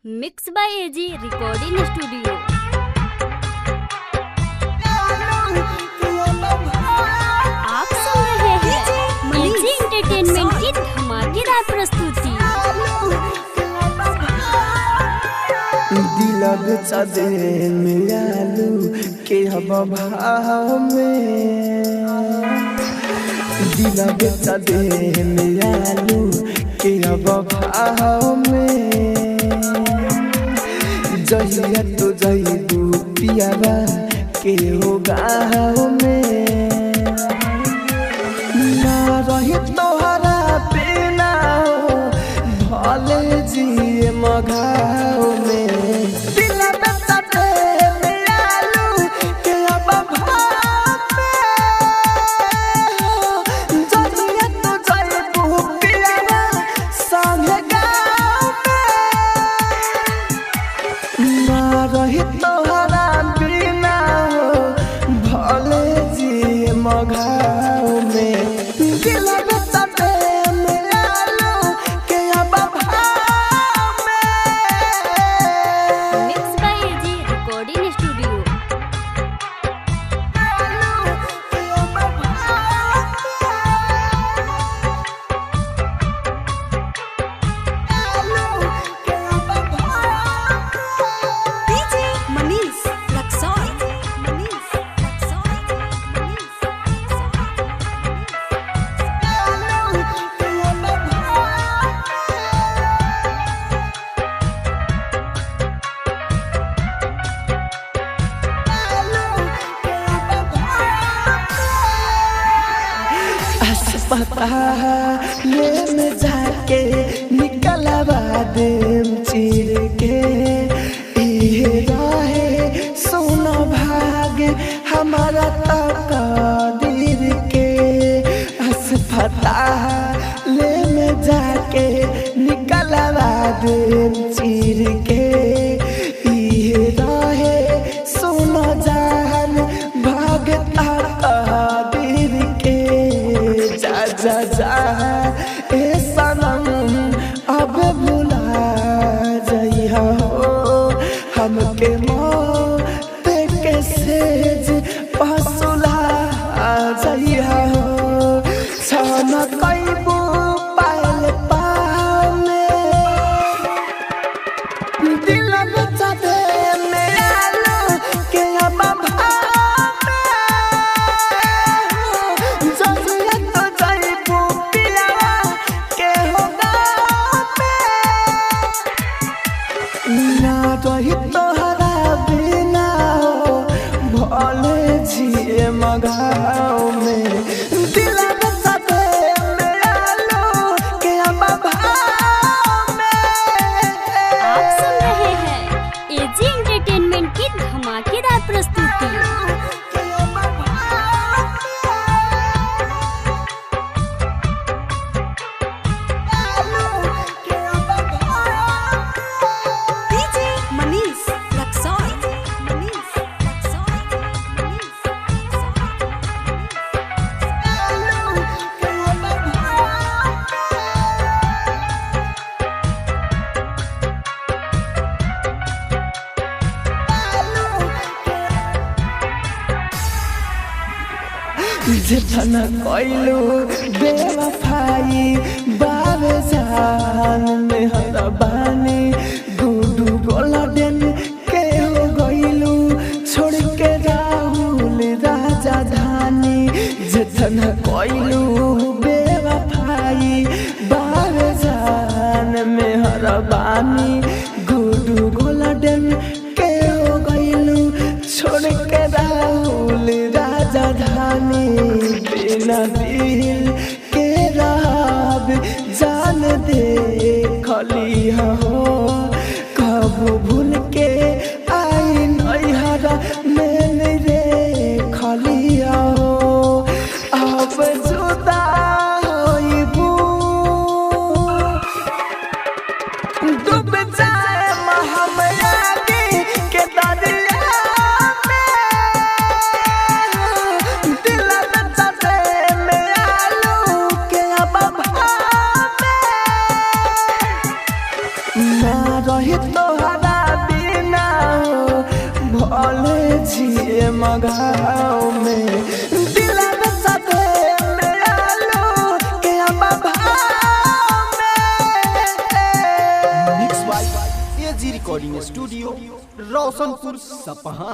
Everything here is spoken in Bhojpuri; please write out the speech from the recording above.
Mix by AG recording studio. आप सुन रहे हैं एजी एंटरटेनमेंट की धमाकेदार प्रस्तुति। दिल बेचा दे में आलू के हब भाव में, दिल बेचा दे में आलू के हब भाव में। जहिया तो जइबू पियाबा के हो गाँव में, ना रही तोहरा बिना हो भले जिए मघाव में। दिल बेचा दे में आलू के अब भाव में, जहिया तो जइबू पियाबा संगे गाँव में। ना रही तोहरा बिना हो भले जिए मघाव में। दिल बेचा दे में आलू के अब भाव में। Mix by AG recording studio. DJ Manish Raxaul. Manish Raxaul. Manish Raxaul. अस्पताल में जाके निकलवा देम चीर के, इहे रहे सोना भाग हमारा तकदीर के। अस्पताल में जाके निकलवा देम चीर के, इहे रहे सोना जान भाग तकदीर के। जा जा जा ए सनम अब भुला जइहा हो, हमके मौत के सेज पसुला जइहा हो। छन कैबू पायल पामे, दिल बेचा दे में आलू के अब भाव में, जहिया तो जइबू पियावा के हो गाँव में। ना रही तोहरा बिना हो भले जिए मघाव में। दिल बेचा दे में आलू के अब भाव में। आप सुन रहे हैं एजी एंटरटेनमेंट की धमाकेदार प्रस्तुति। DJ Manish Raxaul. Manish Raxaul. Manish Raxaul. जेठन कैलू बेवफाई बाबे जान में हरबानी, गुडू गोल्डन के हो गइलू छोड़ के राहुल राजा धानी। जेठन कैलू बेवफाई बाबे जान में हरबानी, गुडू गोल्डन के हो गइलू छोड़ के राहुल राजा धानी। बिना दिल के रहब जान दे खली हो, कब भूल के आई नैहरा मैंने रे खली हो। अब जुदा होइबू डूब जाए महामयादी के दरिया में, दिल बेचा दे में आलू के अब भाव में। ना भले मगाओ में दिला सदे में आलू के अब भाव में। Mix by AG recording studio, Roshanpur Sapaha.